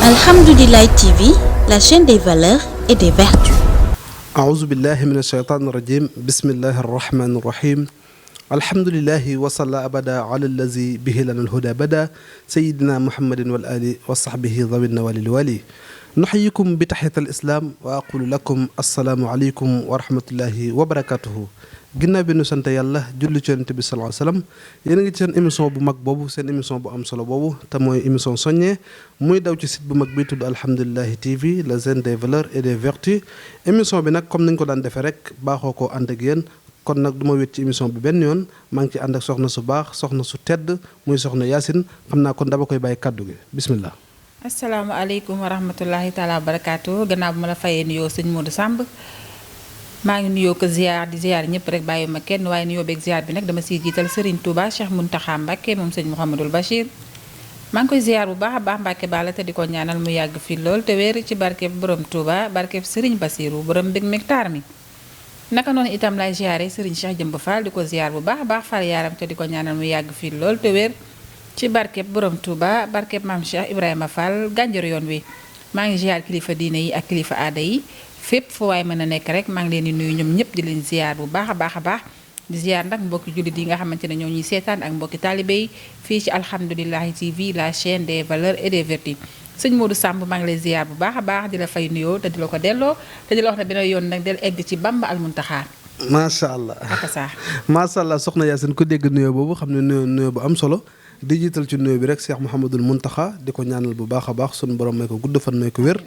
Alhamdoulilah TV, la chaîne des valeurs et des vertus. أعوذ بالله من الشيطان الرجيم بسم الله الرحمن الرحيم الحمد لله وصلى أبدا على الذي به لنا الهدى بدا سيدنا محمد والآل وصحبه ذوي النوال الوالي نحييكم بتحية الإسلام وأقول لكم السلام عليكم ورحمة الله وبركاته ginnaaw bi nu sant yàlla julli ci Yonent bi sallallahu alayhi wa sallam yéen a ngi ci seen émission bu mag boobu seen émission bu am solo boobu te mooy émission soññee muy daw ci site bu mag bi tudd Alhamdoulilah TV la chaîne des valeurs et des vertus émission bi nag comme nañ ko daan defee rek baaxoo koo ànd ak yéen kon nag du ma wét ci émission bi benn yoon maa ngi ci ànd ak soxna su baax soxna su tedd muy soxna Yacine xam naa kon dama koy bàyyi kàddu gi bismillah. asalaamaaleykum wa rahmatullahi taala wa barakaatu gannaaw bu ma la fayee nuyoo sëñ Modou Samb maa ngi nuyoo ko ziar di ziar ñëpp rek bàyyi ma kenn waaye nuyoo beeg ziar bi nag dama siy jiital Serigne Touba Cheikh Mountakha Mbacké moom sëñ Mouhamadul Bachir maa ngi koy ziar bu baax a baax Mbacké Balla te di ko ñaanal mu yàgg fi lool te wéer ci barkeb borom Touba barkeb Serigne Bassirou borom mbég meg taar mi naka noonu itam lay ziare Serigne Cheikh Jëmb Fall di ko ziar bu baax a baax far yaaram te di ko ñaanal mu yàgg fi lool te wéer ci barkeb borom Touba barkeb maam Cheikh Ibrahima Fall gànjaru yoon wi maa ngi ziar kilifa diine yi ak kilifa aada yi fépp foo waay mën a nekk rek maa ngi leen di nuyu ñoom ñëpp di leen ziar bu baax a baax di ziar nag mbokki jullit yi nga xamante ne ñoo ñuy seetaan ak mbokki taalibe yi fii ci Alhamdoulilah TV la chaîne des valeurs et des vertus sëñ Modou Samb maa ngi lay ziar bu baax a baax di la fay nuyoo te di la ko delloo te di la wax ne benn yoon nag del egg ci Bamba al Muntaxa macha allah macha allah soxna Yacine ku dégg nuyoo boobu xam ne nuyoo bu am solo di jiital ci nuyoo bi rek Cheikh Mouhamadul Mountakha di ko ñaanal bu baax a baax sunu borom may ko gudd fan may ko wér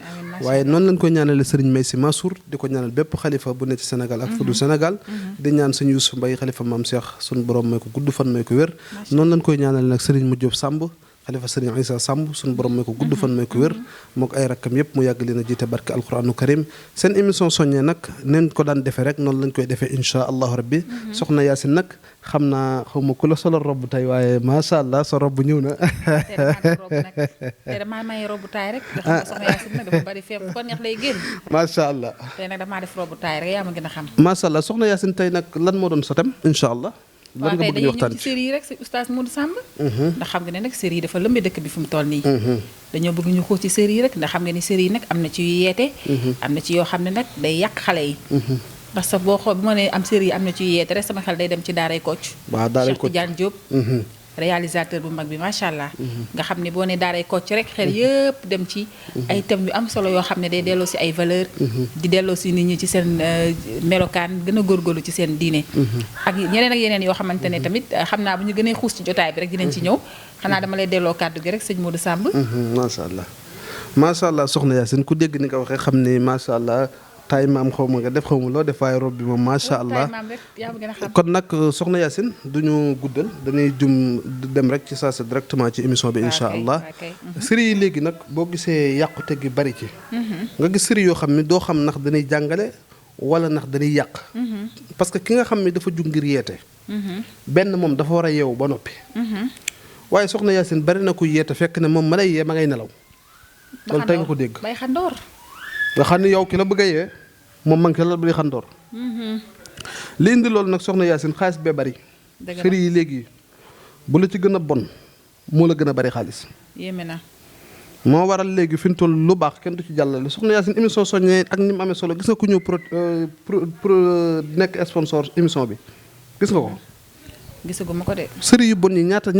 waaye noonu lañ ko ñaanale Serigne May Sy Mansour di ko ñaanal bépp xalifa bu ne ci Sénégal ak fudu Sénégal di ñaan sëñ Youssou Mbaye xalifa maam Cheikh sunu borom may ko gudd fan may ko wér noonu lañ koy ñaanale nag Serigne Madiop Samb xalifa Serigne Issa Samb sunu borom may ko gudd fan may ko wér mook ay rakkam yépp mu yàgg leen a jiite barke alquranu karim seen émission soññee nag neen ko daan defee rek noonu lañ koy defee insha allahu rabbi soxna Yacine nag xam naa xaw ma ku la solo robb tey waaye macha allah sa robb ñëw na te damaa may robb taay rek nga xam ne soxna Yacine nag dafa bari feem ko neex lay génn macha allah tey nag damaa def robb taay rek yaa ma gën a xam macha allah soxna Yacine tey nag lan moo doon sa thème insha allah waaw tey dañuy ñëw ci série yi rek si oustaz Modou Samb ndax xam nga ne nag série yi dafa lëmbe dëkk bi fu mu toll nii dañoo bëgg ñu xuus ci série yi rek ndax xam nga ni série yi nag am na ci yu yeete am na ci yoo xam ne nag day yàq xale yi ndax sax boo xool bu ma nee am série yi am na ci yu yeete rek sama xel day dem ci Daaray Kocc waaw Daaray Kocc Cheikh Tidiane Diop réalisateur bu mag bi macha allah nga xam ne boo ne Daaray Kocc rek xel yëpp dem ci ay thèmes yu am solo yoo xam ne day delloo si ay valeur di delloo si nit ñi ci seen melokaan gën a góorgóorlu ci seen diine ak ñeneen ak yeneen yoo xamante ne tamit xam naa bu ñu gënee xuus ci jotaay bi rek dinañ ci ñëw xanaa dama lay delloo kàddu gi rek sëñ Modou Samb macha allah soxna Yacine ku dégg ni nga waxee xam ni macha allah taay maam xaw ma nga def xaw ma loo def waaye rob bi moom macha allah kon nag soxna Yacine du ñu guddal dañuy dem rek ci saa si directement ci émission bi incha allah série yi léegi nag boo gisee yàqute gi bari ci nga gis série yoo xam ne doo xam ndax dañuy jàngale wala ndax dañuy yàq parce que ki nga xam ne dafa jug ngir yeete benn moom dafa war a yeewu ba noppi waaye soxna Yacine bari na ku yeete fekk ne moom ma lay yee ma ngay nelaw loolu tey nga ko dégg bay xandoor nga xam ne yow ki la bëgg a yee moom man ki la bi xandoor li indi loolu nag soxna Yacine xaalis bee bari série yi léegi bu la ci gën a bon moo la gën a bari xaalis yéeme na moo waral léegi fi mu toll lu baax kenn du ci jàllale soxna Yacine émission soññee ak ni mu amee solo gis nga ku ñëw pro nekk sponsor émission bi gis nga ko gisaguma ko de série yu bon yi ñaata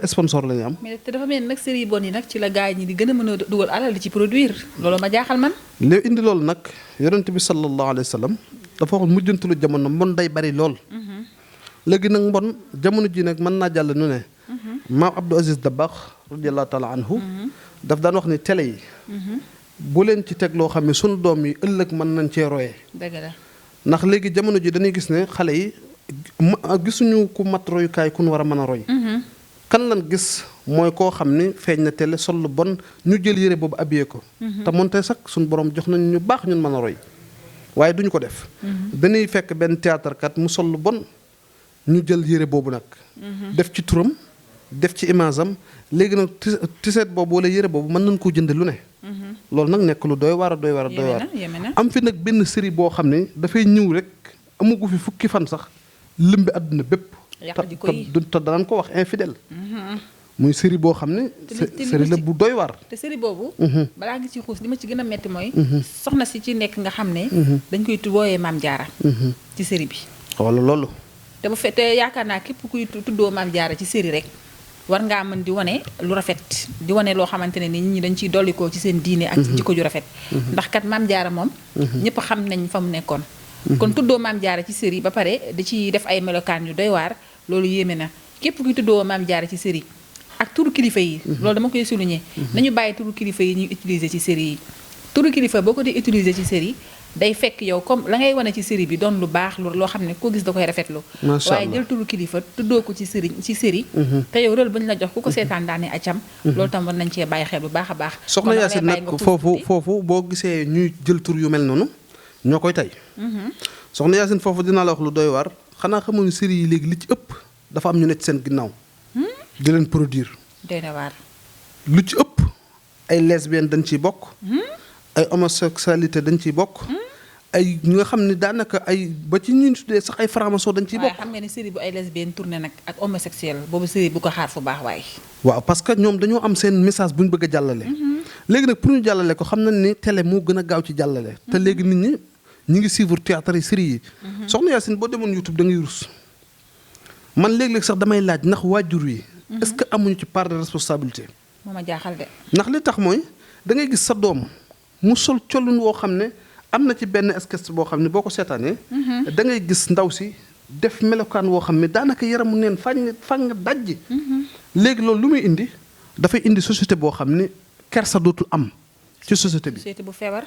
sponsor la ñu am mais te dafa mel nag série yu bon yi nag ci la gaay ñi di gën a mën a dugal alal di ci produire loolu ma jaaxal man léegi indi loolu nag yonent bi sallallahu alayhi wa sallam dafa waxoon mujjantalu jamono mbon day bari lool léegi nag mbon jamono ji nag mën naa jàll nu ne maam Abdou Aziz Dabakh radiallahu taala anhu daf daan wax ni télé yi bu leen ci teg loo xam ne sunu doom yi ëllëg mën nañ cee royee dëgg la ndax léegi jamono ji dañuy gis ne xale yi gisuñu ku mat royukaay ku nu war a mën a roy kan lan gis mooy koo xam ni feeñ na télé sol lu bon ñu jël yére boobu habillé ko te moonte sax suñu borom jox nañ ñu baax ñun mën a roy waaye duñu ko def dañuy fekk benn théâtre kat mu sol lu bon ñu jël yére boobu nag def ci turam def ci image am léegi nag tiset boobu wala yére boobu mën nañ koo jënd lu ne loolu nag nekk lu doy waar am fi nag benn série boo xam ne dafay ñëw rek amugu fi fukki fan sax lëmbi àdduna bépp te danañ ko wax infidèle muy série boo xam ne. série la bu doy war. te série boobu. balaa ngi ci xuus li ma ci gën a metti mooy. soxna si ci nekk nga xam ne. dañ koy wooyee Maam Jaara ci série bi. wala loolu. te bu fekkee yaakaar naa képp kuy tuddoo Maam Jaara ci série rek war ngaa mën di wane lu rafet di wane loo xamante ne ni nit ñi dañ ciy dollikoo ci seen diine ak ci jikko ju rafet. ndax kat Maam Jaara moom. ñëpp xam nañ fa mu nekkoon. kon tuddoo Maam Jaara ci série ba pare da ci def ay melokaan yu doy waar loolu yéeme na képp kuy tuddoo Maam Jaara ci série ak turu kilifa yi. loolu dama koy souligner. nañu bàyyi turu kilifa yi ñuy utiliser ci série yi. turu kilifa boo ko di utiliser ci série day fekk yow comme la ngay wane ci série bi doon lu baax loo xam ne koo gis da koy rafetlu. waaye jël turu kilifa tuddoo ko ci série te yow rôle ba ñu la jox ku ko seetaan daane acam. loolu tam war nañ cee bàyyi xel bu baax a baax. soxna Yacine nag foofu boo gisee ñuy jël tur yu mel noonu ñoo koy tey. soxna Yacine foofu dinaa la wax lu doy waar xanaa xamuñu série yi léegi li ci ëpp dafa am ñu nekk seen ginnaaw. di leen produire. doy na waar. lu ci ëpp ay lesbiennes dañ ciy bokk. ay homosexualité dañ ciy bokk. ay ñi nga xam ne daanaka ay ba ci ñun tuddee sax ay franc-maçon dañ ciy bokk. waaye xam nga ni série bu ay lesbienne tourné nag ak homosexuel boobu série bu ko xaar fu baax waaye. waaw parce que ñoom dañoo am seen message bu ñu bëgg a jàllale. léegi nag pour ñu jàllale ko xam nañ ni télé moo gën a gaaw ci jàllale. te léegi nit ñi ñu ngi suivre théâtre yi série yi. soxna Yacine boo demoon YouTube da ngay rus man léeg-léeg sax damay laaj ndax waajur yi. est-ce que amuñu ci part de responsabilité. moo ma jaaxal de. ndax li tax mooy da ngay gis sa doom mu sol colin woo xam ne am na ci benn sketch boo xam ne boo ko seetaanee. da ngay gis ndaw si def melokaan woo xam ne daanaka yaramu neen fang dajji. léegi loolu lu muy indi dafay indi société boo xam ne kersa dootul am ci société bi. société bu feebar.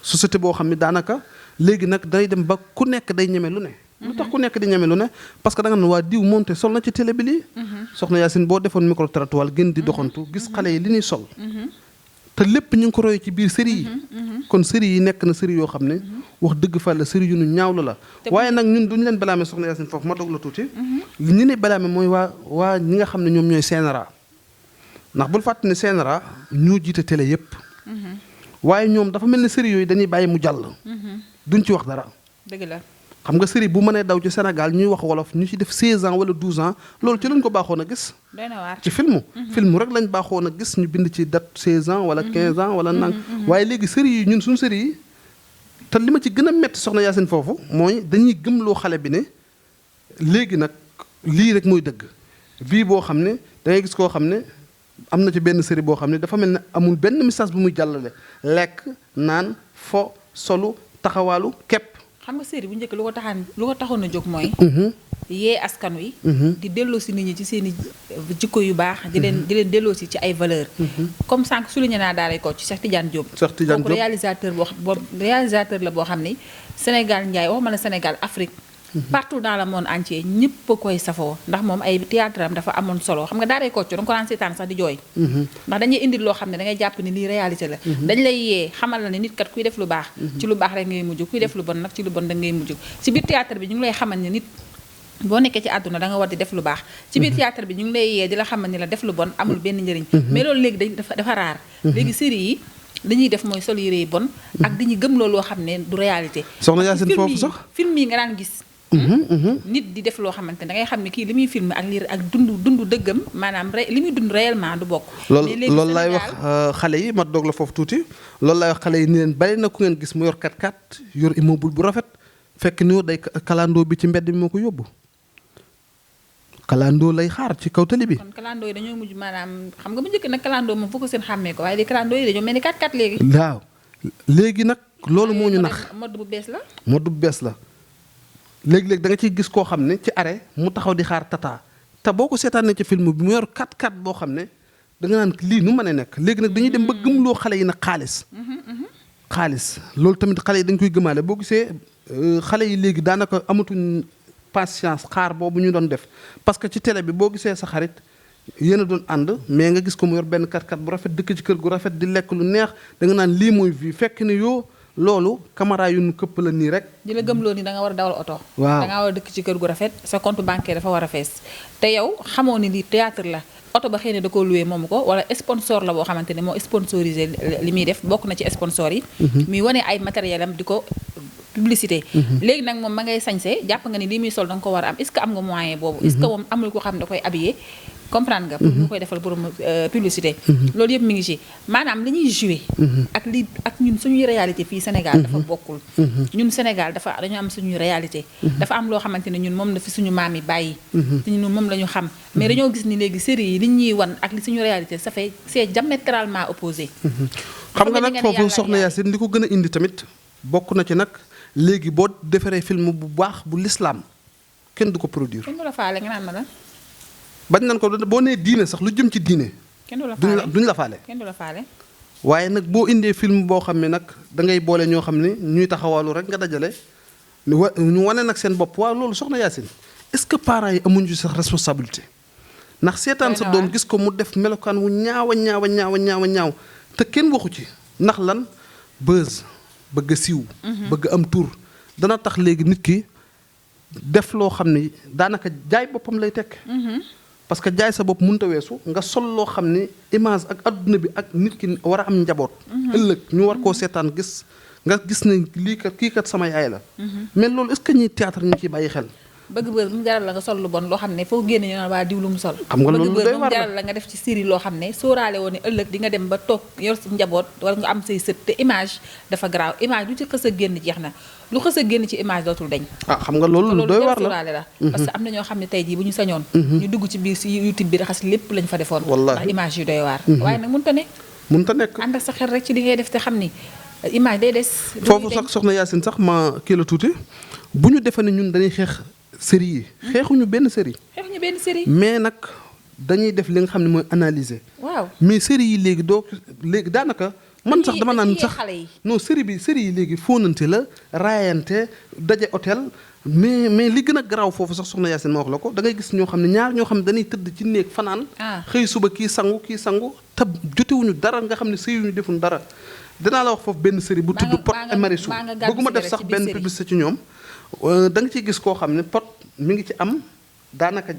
société boo xam ne daanaka léegi nag day dem ba ku nekk day ñeme lu ne. lu tax ku nekk di ñeme lu ne parce que da nga ne waa diw moonte sol na ci télé bi lii. soxna Yacine boo defoon micro trottoir gën di doxantu gis xale yi li ñuy sol. te lépp ñu ngi ko roy ci biir série yi. kon série yi nekk na série yoo xam ne wax dëgg fa la série yu nu ñaawlu la. waaye nag ñun duñu leen balaame soxna Yacine foofu ma dog la tuuti. ñi ne balaame mooy waa ñi nga xam ne ñoom ñooy CNRA. ndax bul fàtte ne CNRA ñoo jiite télé yépp. waaye ñoom dafa mel ne série yooyu dañuy bàyyi mu jàll. duñ ci wax dara. dëgg la. xam nga série bu mënee daw ci Sénégal ñuy wax wolof ñu ci def 16 ans wala 12 ans loolu ci lañ ko baaxoon a gis. doy na waar ci film. film rek lañ baaxoon a gis ñu bind ci date 16 ans wala 15 ans wala nang. waaye léegi série yi ñun suñu série yi te li ma ci gën a métti soxna Yacine foofu mooy dañuy gëmloo xale bi ne léegi nag lii rek mooy dëgg bii boo xam ne da ngay gis koo xam ne am na ci benn série boo xam ne dafa mel ne amul benn message bu muy jàllale lekk naan fo solu taxawaalu képp. xam nga série bu njëkk lu ko taxoon a jóg mooy. yee askan wi. di delloo si nit ñi ci seen i jikko yu baax. di leen delloo si ci ay valeur comme sànq souligné naa daaray ko ci Cheikh Tidiane Diop. Cheikh Tidiane Diop réalisateur la boo xam ni Sénégal Ndiaye waxuma la Sénégal Afrique. partout dans le monde entier ñëpp a koy safoo ndax moom ay théâtre am dafa amoon solo xam nga daaray Kocc danga ko daan seetaan sax di jooy. ndax dañuy indil loo xam ne dangay jàpp ni lii réalité la. dañ lay yee xamal la ne nit kat kuy def lu baax. ci lu baax rek ngay mujj kuy def lu bon nag ci lu bon da ngay mujj ci biir théâtre bi ñu ngi lay xamal ne nit boo nekkee ci àdduna da nga war di def lu baax. ci biir théâtre bi ñu ngi lay yee di la xamal ni la def lu bon amul benn njëriñ. mais loolu léegi dafa raar. léegi série yi li ñuy def mooy sol yére yi bon. ak dañuy gëm loolu loo xam ne du réalité. soxna Yacine foofu sax film yi nga daan gis. nit di def loo xamante ne da ngay xam ne kii li muy film ak lii ak dund dëggam maanaam li muy dund réellement du bokk. loolu laay wax xale yi ma doog la foofu tuuti loolu laay wax xale yi ni leen bari na ku ngeen gis mu yor 4x4 yor immeuble bu rafet fekk ni day kalandoo bi ci mbedd mi moo ko yóbbu kalandoo lay xaar ci kaw tali bi. kon kalandoo yi dañoo mujj maanaam xam nga bu njëkk nag kalandoo moom foo ko seen xàmmee ko waaye léegi kalandoo yi dañoo mel ni 4x4 léegi. waaw léegi nag loolu moo ñu nax mode bu bees la. mode bu bees la. léegi-léegi da nga ciy gis koo xam ne ci arrêt mu taxaw di xaar tata te boo ko seetaanee ci film bi mu yor 4x4 boo xam ne da nga naan lii nu mën a nekk léegi nag dañuy dem ba gëmloo xale yi nag xaalis loolu tamit xale yi dañ koy gëmaale boo gisee xale yi léegi daanaka amatuñ patience xaar boobu ñu doon def parce que ci télé bi boo gisee sa xarit yéen a doon ànd mais nga gis ko mu yor benn 4x4 bu rafet dëkk ci kër gu rafet di lekk lu neex da nga naan lii mooy vie fekk ne yoo loolu caméra yu nu këpp la nii rek. di la gëmloo ni da nga war a dawal oto. waaw da nga war a dëkk ci kër gu rafet sa compte bancaire dafa war a fees te yow xamoo ni lii théâtre la oto ba xëy na da koo loué moomu ko wala sponsor la boo xamante ne moo sponsorisé li muy def bokk na ci sponsor yi. muy wane ay matériel am di ko publicité. léegi nag moom ma ngay sañse jàpp nga ni lii muy sol da nga ko war a am est-ce que am nga moyen boobu. est-ce que moom amul ko xam da koy habillé comprendre nga. pour ñu koy defal borom publicité. loolu yëpp mi ngi ci maanaam li ñuy joué. ak ñun suñuy réalité fii Sénégal dafa bokkul. ñun Sénégal dañu am suñuy réalité. dafa am loo xamante ne ñun moom la fi suñu maam yi bàyyi. te ñun moom la ñu xam. mais dañoo gis ni léegi série yi li ñuy wan ak li suñu réalité ça fait c'est diamétralement opposé. xam nga nag foofu soxna Yacine li ko gën a indi tamit bokk na ci nag léegi boo defaree film bu baax bu l'islam kenn du ko produire. kenn du la faale nga naan ma la. bañ nañ ko boo nee diine sax lu jëm ci diine. kenn du la faale duñ la faale. kenn du la faale. waaye nag boo indee film boo xam ne nag da ngay boole ñoo xam ne ñuy taxawalu rek nga dajale ñu wane nag seen bopp waaw loolu soxna Yacine est-ce que parents yi amuñu sax responsabilité. ndax seetaan sa doom gis ko mu def melokaan wu ñaawa ñaaw te kenn waxu ci ndax lan buzz bëgg a siiw. bëgg am tur dana tax léegi nit ki def loo xam ni daanaka jaay boppam lay tekk. parce que jaay sa bopp mënut a weesu nga sol loo xam ni image ak adduna bi ak nit ki war a am njaboot. ëllëg ñu war koo seetaan gis nga gis ne kii kat sama yaay la. mais loolu est-ce que ñuy théâtre ñu ciy bàyyi xel. bëgg bër mu jaral la nga sol lu bon loo xam ne foo génne ñu naan waa diw lu mu sol. xam nga loolu doy war bëgg bër mu jaral la nga def ci série loo xam ne sóoraale woon ne ëllëg di nga dem ba toog yor sa njaboot wala nga am say sët te image dafa garaaw image lu ci xës a génn jeex na lu xës a génn ci image dootul dañ. xam nga loolu doy war la parce que am na ñoo xam ne tey jii bu ñu sañoon. ñu dugg ci biir si YouTube bi raxas lépp lañ fa defoon. ndax image yu doy waar. waaye nag mënut a nekk ànd ak sa xel rek ci li ngay def te xam ni image day des. foofu sax soxna Yacine sax ma kii la tuuti bu ñu defee ne ñun dañuy xeex série yi xeexuñu benn série. mais nag dañuy def li nga xam ne mooy analyser. waaw mais série yi léegi daanaka. man sax dama naan sax non série yi léegi fóonante la raayante daje hôtel mais li gën a garaaw foofu sax soxna Yacine ma wax la ko da ngay gis ñoo xam ne ñaar ñoo xam ne dañuy tëdd ci néeg fanaan. xëy suba kii sangu te jotewuñu dara nga xam ne sëyuñu defuñu dara. dinaa la wax foofu benn série bu tudd Pod et Marichou bëgguma def sax benn publicité ci ñoom. da nga ciy gis koo xam ne Pod mi ngi ci am daanaka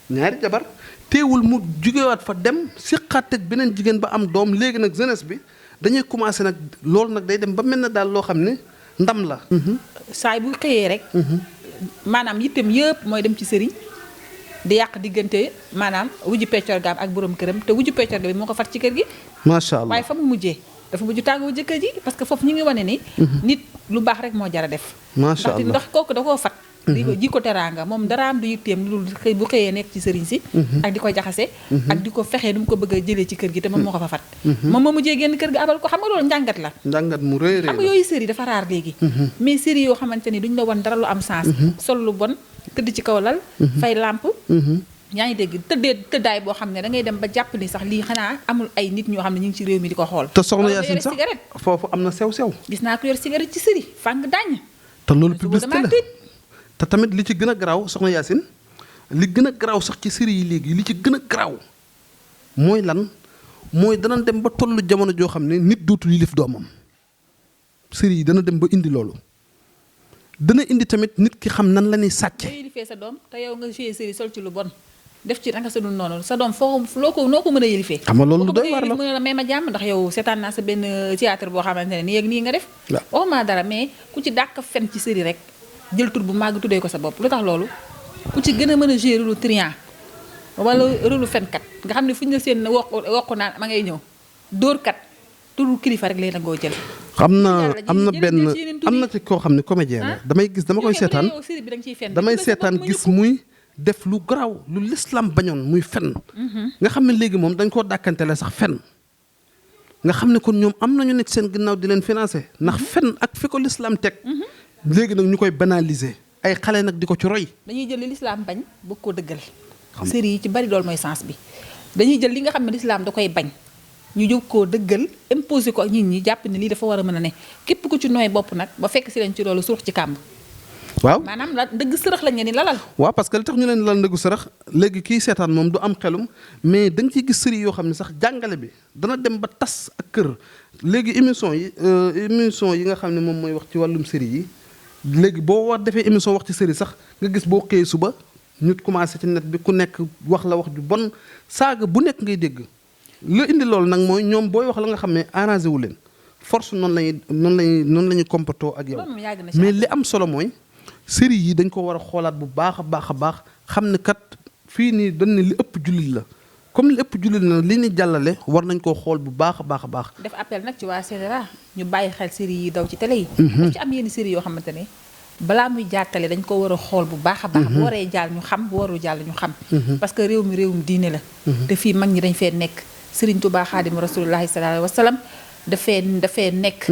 ñaari jabar teewul mu jugewaat fa dem siqaat ak beneen jigéen ba am doom léegi nag jeunesse bi dañuy commencé nag loolu nag day dem ba mel na daal loo xam ne ndam la. saay bu xëyee rek. maanaam yittem yëpp mooy dem ci sëriñ di yàq diggante maanaam wujju peccor gaam ak borom këram te wujju peccor ga bi moo ko fat ci kër gi. macha allah waaye fa mu mujjee dafa mujj tàggoo jëkkër ji parce que foofu ñu ngi wane ni. nit lu baax rek moo jar a def. macha allah ndax kooku da koo fat. di ko teraanga moom daraam du yitteem lu dul xëy bu xëyee nekk ci sëriñ si. ak di ko jaxase. ak di ko fexee nu mu ko bëgg a jëlee ci kër gi te moom moo ko fa fat. moom moo mujjee génn kër gi abal ko xam nga loolu njàngat la. njàngat mu rëy xam nga yooyu série dafa raar léegi. mais série yoo xamante ni duñ la wan dara lu am sens. sol lu bon tëdd ci kaw lal. fay lamp. yaa ngi dégg tëddaay boo xam ne da ngay dem ba jàpp ni sax lii xanaa amul ay nit ñoo xam ne ñu ngi ci réew mi di ko xool. te soxna Yacine sax foofu am na sew-sew. gis naa ko yor cigarette ci série fàng daañu. te loolu publicité la te tamit li ci gën a garaaw soxna Yacine li gën a garaaw sax ci série yi léegi li ci gën a garaaw mooy lan mooy dana dem ba tollu jamono joo xam ne nit dootul yilif doomam série yi dana dem ba indi loolu. dana indi tamit nit ki xam nan la ñuy sàcce. nga yilifee sa doom te yow nga joué série sol ci lu bon def ci naka sa dul noonu sa doom foo noo ko mën a yilifee. xam nga loolu doy war la mën la may ma jàmm ndax yow seetaan naa sa benn théâtre boo xamante ne nii ak nii nga def. waxuma dara mais ku ci dàq fen ci série rek jël tur bu màgg tuddee ko sa bopp lu tax loolu ku ci gën a mën a joué rôle triant wala rôle fenkat nga xam ne fu ñu la seen wokk naan ma ngay ñëw dóorkat turu kilifa rek lay nangoo jël. am na ci koo xam ne comédien la dama koy seetaan damay seetaan gis muy def lu garaaw lu l'islam bañoon muy fen nga xam ne léegi moom dañ koo dàkkantele sax fen nga xam ne kon ñoom am nañu nekk seen ginnaaw di leen financé ndax fen ak fi ko l'islam teg léegi nag ñu koy banaliser ay xale nag di ko ci roy. dañuy jël li l'islam bañ bëgg koo dëggal série yi ci bari loolu mooy sens bi dañuy jël li nga xam ne l'islam da koy bañ ñu jóg koo dëggal imposé ko ak nit ñi jàpp ne lii dafa war a mën a ne képp ku ci nooy bopp nag ba fekk si leen ci loolu suux ci kàmb. waaw maanaam la dëgg sërëx lañ ni lalal. waaw parce que li tax ñu leen lal ndëggu sërëx léegi kii seetaan moom du am xelum mais da nga ciy gis série yoo xam ne sax jàngale bi dana dem ba tas ak kër léegi émission yi nga xam ne moom mooy wax ci wàllum série yi léegi boo war defee émission wax ci série sax nga gis boo xëyee suba ñu commencé ci net bi ku nekk wax la wax ju bon saaga bu nekk ngay dégg. lu indi loolu nag mooy ñoom booy wax la nga xam ne arrangé wu leen force noonu la ñuy comportoo ak yow mais li am solo mooy série yi dañ ko war a xoolaat bu baax a baax xam ne kat fii nii dañ ne li ëpp jullit la comme li ëpp jullit la li ni jàllale war nañ koo xool bu baax a baax a baax. def appel nag ci waa CNRA ñu bàyyi xel série yi daw ci télé yi. daf ci am yenn série yoo xamante ne balaa muy jàttale dañ ko war a xool bu baax a baax. bu waree jàll ñu xam bu warul jàll ñu xam. parce que réew mi réewum diine la. te fii mag ñi dañ fee nekk Serigne Touba Xaadimu Rasuulullaahi sallallaahu alayhi wa sallam dafee nekk.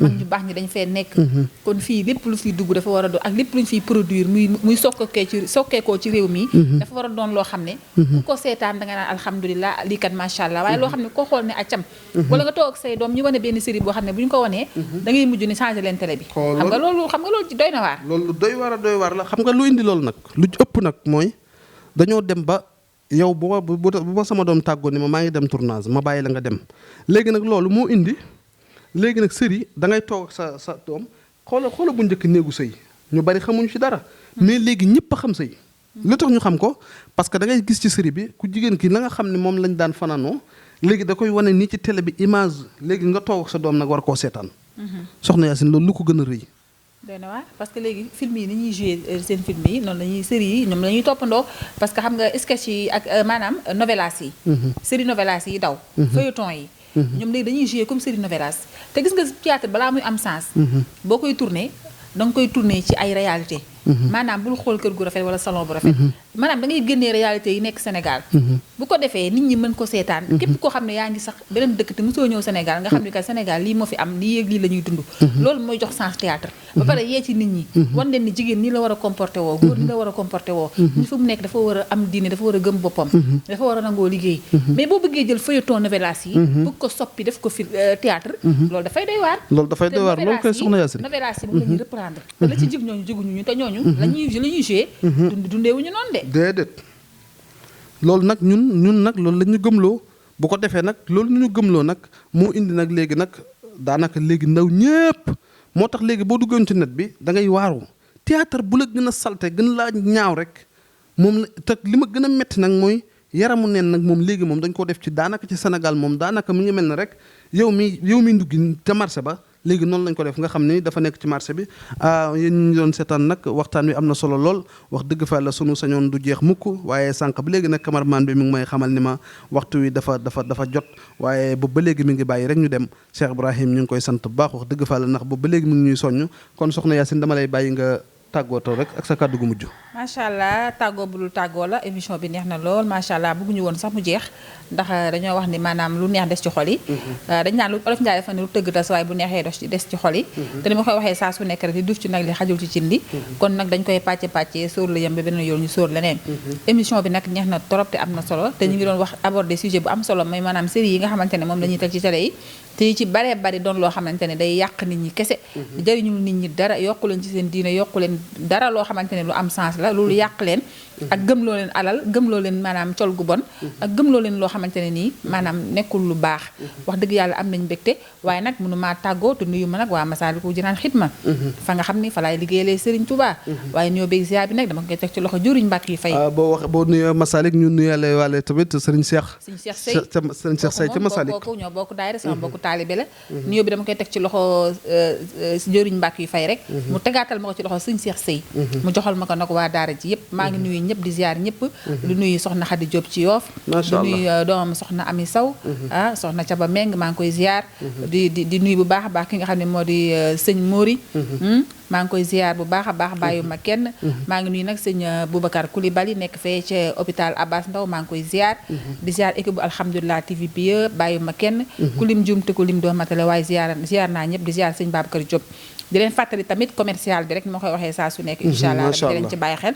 mag ñu baax ñi dañ fee nekk. kon fii lépp lu fiy dugg dafa war a doon ak lépp lu ñu fiy produire muy sokkeekoo ci réew mi. dafa war a doon loo xam ne. ku ko seetaan danga naan alhamdulilah lii kat macha allah waaye loo xam ne koo xool ne accam. wala nga toog ak say doom ñu wane benn série boo xam ne bu ñu ko wanee. da ngay mujj ni changé leen télé bi. xam nga loolu doy na waar. loolu doy waar la xam nga lu indi loolu nag lu ëpp nag mooy dañoo dem ba. yow bu ma sama doom tàggoo ni maa ngi dem tournage ma bàyyi la nga dem léegi nag loolu moo indi léegi nag série da ngay toog sa doom xoola bu njëkk néegu sëy ñu bari xamuñu ci dara mais léegi ñëpp a xam sëy lu tax ñu xam ko parce que da ngay gis ci série bi ku jigéen ki la nga xam ne moom lañ daan fanaanoo léegi da koy wane nii ci télé bi image léegi nga toog sa doom nag war koo seetaan soxna Yacine loolu lu ko gën a rëy doy na waar parce que léegi film yi ni ñuy joué seen film yi noonu lañuy série yi ñoom la ñuy toppandoo parce que xam nga sketch yi ak maanaam novelas yi série novelas yi daw feuilleton yi ñoom léegi dañuy joué comme série novelas te gis nga théâtre balaa muy am sens boo koy tourné da nga koy tourné ci ay réalité maanaam bul xool kër gu rafet wala salon bu rafet maanaam da ngay génnee réalité yi nekk Sénégal bu ko defee nit ñi mën ko seetaan képp koo xam ne yaa ngi sax beneen dëkk te mosoo ñëw Sénégal nga xam ne que Sénégal lii moo fi am lii yéeg lii la ñuy dund loolu mooy jox sens théâtre ba pare yee ci nit ñi wan leen ni jigéen nii la war a comporté woo góor nii la war a comporté woo ñi fa mu nekk dafa war a am diine dafa war a gëm boppam dafa war a nangoo liggéey mais boo bëggee jël feuilleton novelas yi bëgg ko soppi def ko fi théâtre loolu dafay doy waar loolu koy soxna Yacine novelas yi moom la ñuy reprendre te la ci jig ñooñu jiguñu ñu te ñooñu la ñuy joué dundeewuñu noonu de déedéet loolu nag ñun nag loolu la ñu gëmloo bu ko defee nag loolu ñu gëmloo nag moo indi nag léegi nag daanaka léegi ndaw ñépp moo tax léegi boo duggoon ci net bi da ngay waaru théâtre bu la gën a salte gën laa ñaaw rek moom la te li ma gën a metti nag mooy yaramu neen nag moom léegi moom dañ ko def ci daanaka ci Sénégal moom daanaka mu ngi mel ne rek yow mi nduggi te marché ba léegi noonu lañ ko def nga xam ni dafa nekk ci marché bi yéen ñu doon seetaan nag waxtaan wi am na solo lool wax dëgg fa la sunu sañoon du jeex mukk waaye sànq ba léegi nag cameraman bi mi ngi may xamal ni ma waxtu wi dafa jot waaye boobu ba léegi mi ngi bàyyi rek ñu dem Cheikh Ibrahim ñu ngi koy sant bu baax wax dëgg fa la ndax boobu ba léegi mi ngi ñuy soññ kon soxna Yacine dama lay bàyyi nga tàggootoo rek ak sa kàddu gu mujj. macha allah tàggoo bu dul tàggoo la émission bi neex na lool macha allah bëgguñu woon sax mu jeex ndax dañoo wax ni maanaam lu neex des ci xol yi. dañ naan lu olof Njaay dafa ne lu tëgg tas waaye bu neexee des ci xol yi. te ni ma koy waxee saa su nekk rek di duuf ci nag li xajul ci cin li. kon nag dañ koy pàccee sóor la yem ba beneen yoon ñu sóor leneen. émission bi nag neex na trop te am na solo te ñu ngi doon wax aborder sujet bu am solo mooy maanaam série yi nga xamante ne moom la ñuy teg ci télé yi te ci baree bari doon loo xamante ne day yàq nit ñi kese jëriñul nit ñi dara yokku leen ci seen diine yokku leen dara loo xamante ne lu am sens la loolu yàq leen ak gëmloo leen alal gëmloo leen maanaam col gu bon ak gëmloo leen loo xamante ne nii maanaam nekkul lu baax wax dëgg yàlla am nañ mbégte waaye nag mënu maa tàggoo te nuyu ma nag waa Masaalikul Jinaan Xidma fa nga xam ni fa laay liggéeyalee Serigne Touba waaye nuyoo beeg ziar bi nag dama koy teg ci loxo juriñ mbàkk yi fay boo nuyoo Masalik ñu nuyaale waale tamit Serigne Cheikh Sey ca Masalik kooku ñoo bokk daayira sama bokk taalibe la nuyoo bi dama koy teg ci loxo juriñ mbàkk yi fay rek mu tegaatal ma ko ci loxo Serigne Cheikh Sey mu joxal ma ko nag waa daara ji yëpp maa ngi nuyu ñëpp di ziar ñëpp di nuyu soxna Xadi Diop ci Yoof di nuyu doomam soxna Ami Saw soxna Caba Meng maa ngi koy ziar di nuyu bu baax a baax ki nga xam ne moo di sëñ Mori maa ngi koy ziar bu baax a baax bàyyuma kenn maa ngi nuyu nag sëñ Boubacar Coulibaly nekk fee ca hôpital Abbas Ndaw maa ngi koy ziar di ziar équipe bu Alhamdulilah TV bi yëpp bàyyuma kenn ku lim jum te ku lim doo matale waaye ziar naa ñëpp di ziar sëñ Babacar Diop di leen fàttali tamit commercial bi rek ni ma koy waxee saa su nekk incha allah di leen ci bàyyi xel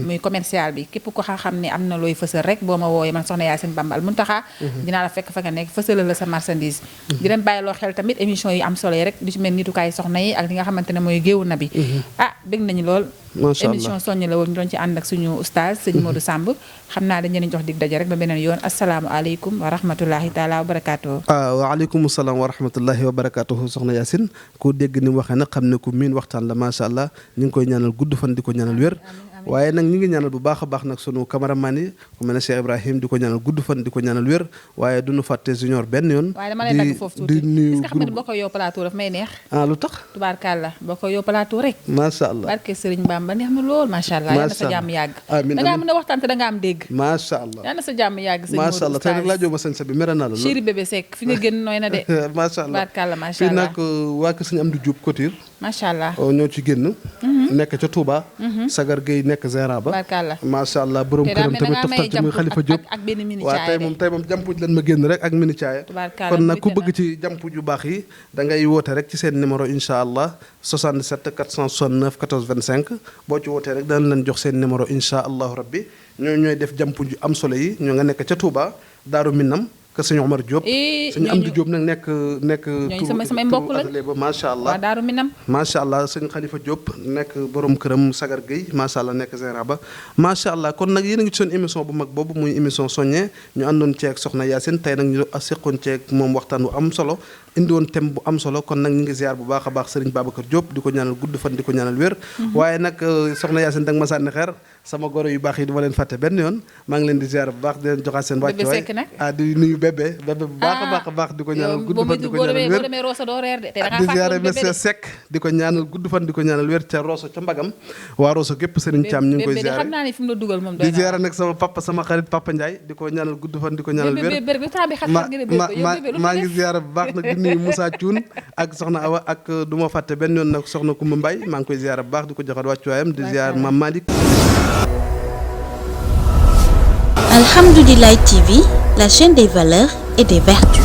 muy commercial bi képp ko xam ne am na looy fësal rek boo ma wooyee man soxna Yacine Bamba Al Muntaxa dinaa la fekk fa nga nekk fësalal la sa marchandise di leen bàyyi loo xel tamit émission yi am solo yi rek di ci mel nitukaay soxna yi ak li nga xamante ne mooy géewu na bi bég nañu lool émission soññ la woon ñu doon ci ànd ak suñu oustaz sëñ Modou Samb xam naa dañ leen jox dig daje rek ba beneen yoon asalaamaaleykum wa rahmatullahi taala wa barakaatuhu waaleykum salaam wa rahmatullahi wa barakaatuhu soxna Yacine ku dégg ni mu waxee nag xam ne ku miin waxtaan la macha allah ñu ngi koy ñaanal gudd fan di ko ñaanal wér waaye nag ñi ngi ñaanal bu baax a baax nag sunu cameraman yi ku mel ne Cheikh Ibrahim di ko ñaanal gudd fan di ko ñaanal wér waaye duñu fàtte junior benn yoon waaye dama lay dagg foofu tuuti est-ce que xam nga ni boo ko yow plateau daf may neex lu tax tubaarkàlla boo ko yow plateau rek macha allah barke Sëriñ Bamba neex na lool macha allah yal na sa jàmm yàgg da ngaa mën a waxtaan te da nga am dégg macha allah yal na sa jàmm yàgg sëñ macha allah tey nag laajoo ma sañ sa bi mere naa la lool chéri bébé Seck fi nga génn nooy na de macha allah tubaarkàlla macha fii allah nag waa kër sëñ Amdi Diop Couture macha allah ñoo ci génn nekk ca Touba Sagar Gueye nekk Zera ba tubaarkàlla macha allah borom këram tamit toftal ci muy Xalifa Diop ak benn mini waaw tey moom jampuj lan ma génn rek ak mini caaya kon nag ku bëgg ci jampuj yu baax yi da ngay woote rek ci seen numéro incha allah 77 469 14 25 boo ci wootee rek dana leen jox seen numéro incha allahu rabbi ñooy def jampuj yu am solo yi ñoo nga nekk ca Touba Daaru Minam kër sëñ Omar Diop sëñ Amdi Diop nag nekk samay mbokk lañ ba macha allah waa Daaru Minam macha allah sëñ Khalifa Diop nekk borom këram Sagar Gueye macha allah nekk Zera ba macha allah kon nag yéen a ngi ci seen émission bu mag boobu muy émission soññe ñu àndoon ceeg soxna Yacine tey nag ñu seqoon ceeg moom waxtaan bu am solo indi woon thème bu am solo kon nag ñu ngi ziar bu baax a baax Serigne Babacar Diop di ko ñaanal gudd fan di ko ñaanal wér waaye nag soxna Yacine da nga ma sànni xeer sama goro yu baax yi du ma leen fàtte benn yoon maa ngi leen di ziar bu baax di leen joxaat seen wàccuwaay di nuyu bébé bu baax a baax di ko ñaanal gudd fan di ko ñaanal wér di ziare monsieur Seck di ko ñaanal gudd fan di ko ñaanal wér ca Rosso ca Mbagam waa Rosso gépp Serigne Thiam ñu ngi koy ziare di ziare nag sama papa sama xarit Papa Ndiaye di ko ñaanal gudd fan di ko ñaanal wér maa ngi ziare bu baax nag di nuyu Moussa Thioune ak soxna Awa ak du ma fàtte benn yoon nag soxna Koumba Mbaye maa ngi koy ziare bu baax di ko joxat wàccuwaayam di ziare Mame Malick. Alhamdoulilah TV, la chaîne des valeurs et des vertus.